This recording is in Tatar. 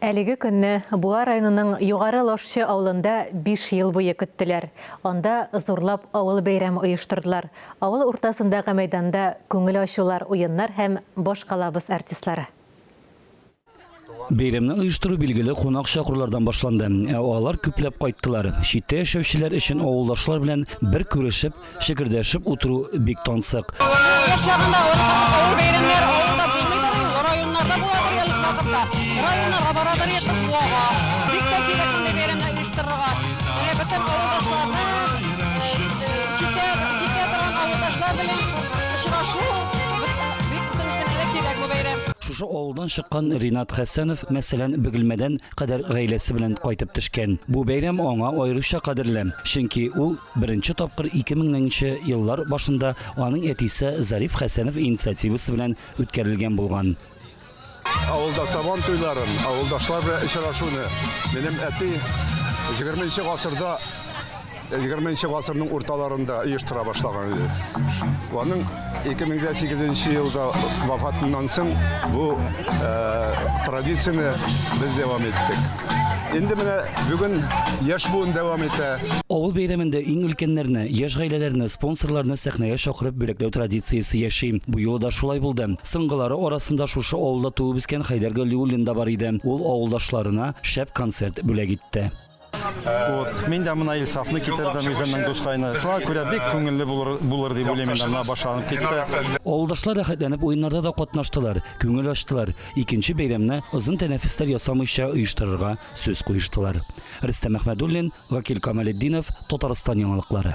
Әлеге көнне Буа районының Югары Лашчы авылында биш ел буе көттеләр. Анда зурлап авыл бәйрәме оештырдылар. Авыл уртасындагы мәйданда күңел ачулар, уеннар һәм башкалабыз артистлары. Бәйрәмне оештыру билгеле кунак чакырулардан башланды. Ә алар күпләп кайттылар. Читтә яшәүчеләр өчен авылдашлар белән бер күрешеп, Чекердәшеп утыру бик тансык. Яшь чагында авыл бәйрәмнәре авылда булмыйдыр инде, районнарда буладыр әле вакытта. Районнарга барадыр идек Буага. Бик тә кирәк мондый бәйрәмне оештырырга. Менә бөтен авылдашларны, читтә, читтә торган авылдашлар белән очрашу бик бөтенесенә дә кирәк бу бәйрәм. Шушы авылдан чыккан Ринат Хәсәнов, мәсәлән, Бөгелмәдән кадәр гаиләсе белән кайтып төшкән. Бу бәйрәм аңа аеруча кадерле, чөнки ул Беренче тапкыр 2000 нче еллар башында аның әтисе Зариф Хәсәнов инициативасы белән үткәрелгән булган. Авылда Сабан туйларын, авылдашлар белән очрашуны минем әти егерменче гасырда, егерменче гасырның урталарында оештыра башлаган иде. Аның 2008 елда вафатыннан соң бу традицияне без дәвам иттек. Инде менә бүген яшь буын дәвам итә. Авыл бәйрәмендә иң өлкәннәрне, яшь гаиләләрне, спонсорларны сәхнәгә чакырып бүләкләү традициясе яши. Бу юлы да шулай булды. Соңгылары арасында шушы авылда туып үскән Хәйдәр Галиуллин да бар иде. Ул авылдашларына шәп концерт бүләк итте. Вот, мин дә менә Илсафны китердем, үземнең дускайны. Шуңа күрә бик күңелле булыр, булыр дип уйлыйм инде, менә башланып китте. Авылдашлар рәхәтләнеп уеннарда да катнаштылар, күңел ачтылар. Икенче бәйрәмне озын тәнәфесләр ясамыйча оештырырга сүз куештылар. Рөстәм Әхмәдуллин, Вәкил Камалетдинов, Татарстан яңалыклары.